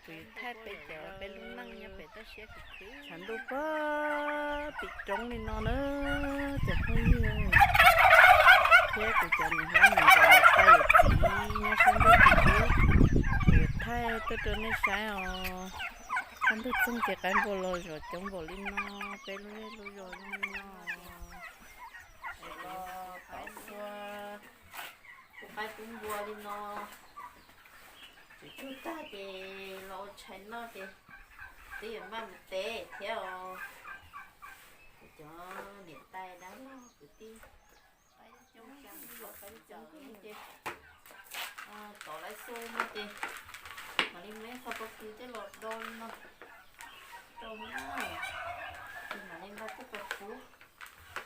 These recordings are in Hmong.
Kuv yuav thaij peb cov peb lub neej nyob pem toj siab khwv khwv, tshav ntuj puag tim roob li no na, cov phooj ywg, thiab kuv cov niam hlob niam ntxawm niam tais yawm txiv nyob sab ntuj tim ub, kuv yuav thaij tuaj rau nej saib os. Kaj ntug txoog ces qaib npua los zov coob npaum li no, peb lub zej lub zos zoo li no. Pub qaib pub npua li no, tsuj tag ces los ua tshais noj ces twb yuav maj mus teb thiab os. Kuv cov niam tais dab laug kwv tij, qaib coob, qaib coob ces tov lawv xu no ces mam li muab ib qho pob kws coj los do li no rau na, ces mam li nqa tuaj pab pub.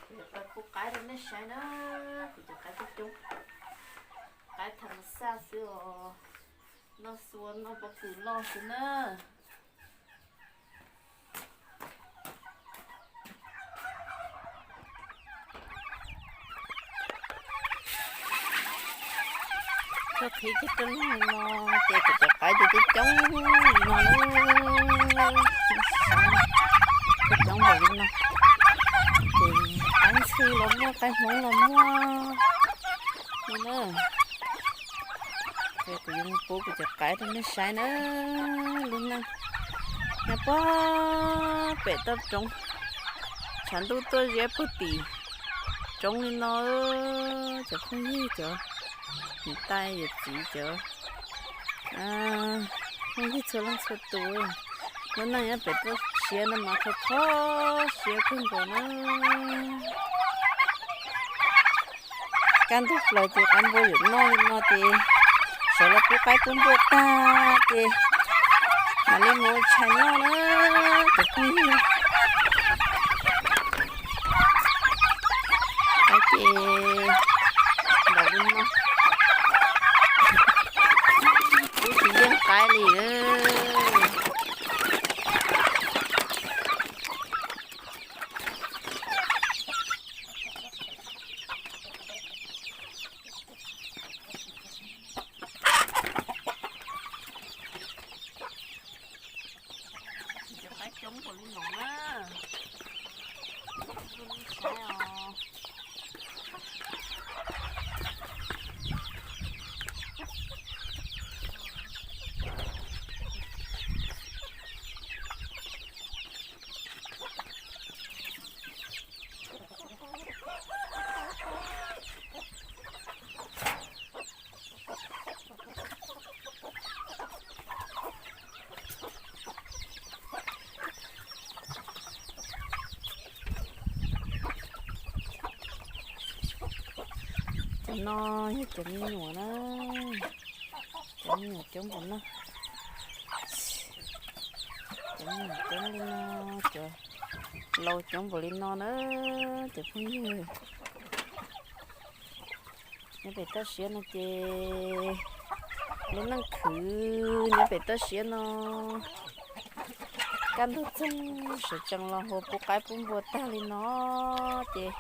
Kuv yuav pab pub qaib rau nej saib na, kuv cov qaib coob coob, qaib tham mas xaj xwb os, noj xua noj pob kws loj xwb na. Txoj kev cog roob no ces kuv cov qaib ces coob coob li no, coob coob npaum li no, ces qaib ntxhw los muaj, qaib hmoob los muaj li na. Ces kuv yuav mus pub kuv cov qaib rau nej saib na, lub neej nyob puag pem toj roob, tshav ntuj tuaj ziab puag tim roob li no, cov phooj ywg, cov niam tais yawm txiv, cov phooj ywg txhua leej txhua tus, lub neej nyob pem toj siab no mas kho kho siab kawg nkaus na. Kaj ntug plaws ces qaib npua yuav noj li no ces sawv los pub qaib pub npua tag ces mam li mus ua tshais noj na, cov phooj ywg. Qaib ces npaum li no, pub tsis yeej qaib li. Cov qaib coob npaum li no na, nej saib os. Cov no yog cov me nyuam na, cov me nyuam coob npaum no, cov me nyuam coob li no, cov laus coob npaum li no na, cov phooj ywg. Nyob pem toj siab no ces lub neej khwv nyob pem toj siab no. Kaj ntug txoog sawv tsees los hu pub qaib pub npua tag li no ces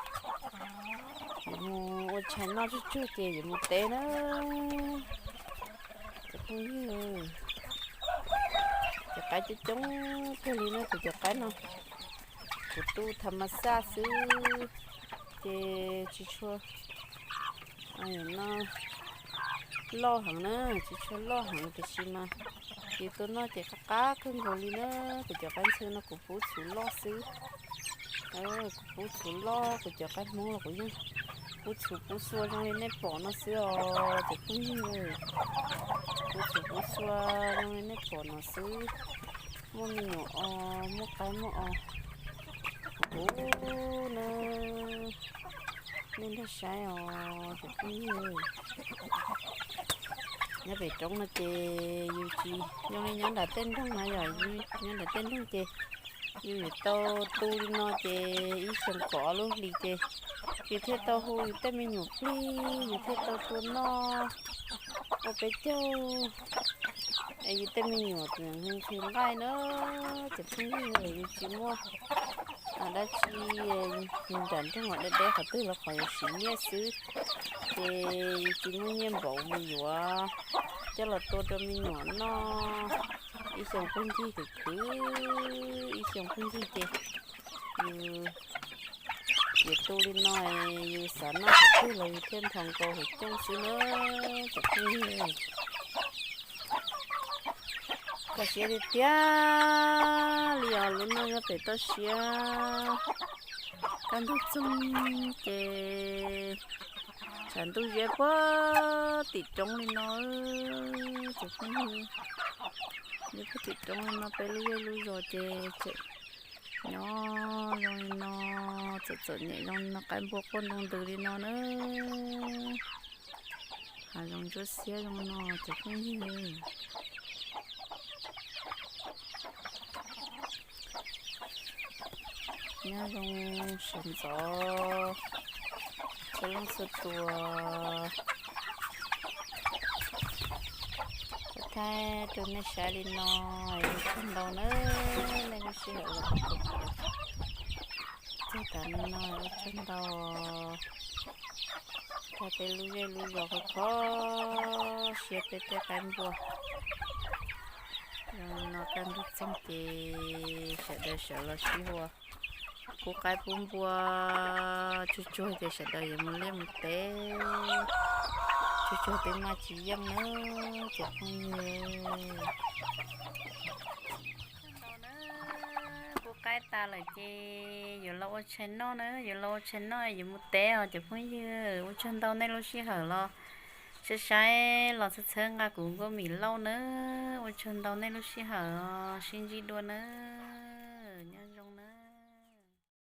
yuav mus ua tshais noj tsuj tsuag ces yuav mus teb na. Cov phooj ywg, cov qaib coob coob kawg li na, kuv cov qaib no kuv tu tham mas xaj xwb ces tsis tshua no loj heev na, tsis tshua loj heev tiam sis mas yus tua noj ces qab qab kawg nkaus li na. Kuv cov qaib ntxhw no kuv pub txhuv loj xwb. Kuv pub txhuv loj, kuv cov qaib hmoob los kuv yeej pub txhuv pub xua zoo li nej pom no xwb os cov phooj ywg. Pub txhuv pub xua zoo li nej pom no xwb. Muaj me nyuam os, muaj qaib muaj os. Kuv pub na, nej nrog saib os cov phooj ywg. Nyob pem roob no ces yus tsis zoo li nyob nram tej nroog na, yog nyob nram tej nroog ces yus yuav tau tu li no ces ib xyoos kaum ob lub hlis ces yus thiaj tau hu yus tej me nyuam plig, yus thiaj tau tua noj ua peb caug. Es yus tej me nyuam tseem nqhis nqaij na, cov phooj ywg, yus tsis muaj dab tsi, nram nroog deb deb qhov twg los qhov yuav siv nyiaj xwb, ces yus tsis muaj nyiaj npaum mus yuav coj los tua rau me nyuam noj. Ib xyoo pheej ncig khwv khwv, ib xyoo pheej ncig ces yus, yus tu li no, yus xav noj qhov twg los yus thiaj nthos nkaus hauv cooj xwb na. Tsoom phooj ywg, kho siab tiag tiag li os, lub neej nyob pem toj siab kaj ntug txoog ces tshav ntuj ziab puag tim roob li no. Tsoom phooj ywg, nyob puag tim roob li no, peb lub zej lub zos ces tseem nyob zoo li no, txom txom nyem zoo li no, qaib npua quaj ntoo ntws li no na. Hav zoov ntsuab xiab zoo no tsoom phooj ywg. Nyob zoo sawv ntxov txhua leej txhua tus, kuv thaij rau nej saib li no, ua tsaug ntau na, nej lub sij hawm los txog tas li no ua tsaug ntau. Thaij peb lub zej lub zos kho kho siab, peb tej qaib npua. Zoo no kaj ntug txoog ces sawv daws sawv los sib hua pub qaib pub npua, tsuag tsuag ces sawv daws yuav mus liaj mus teb, tsuag tsuag twb maj tsis yeej na tsoom phooj ywg. Pub qaib tas lawm ces yuav los ua tshais noj na, yuav los ua tshais noj yuav mus teb os cov phooj ywg. Ua tsaug ntau nej lub sij hawm los saib saib los txhawb txhawb nqa kuv Nkauj Mim Lauj na. Ua tsaug ntau nej lub sij hawm, sib ntsib dua na.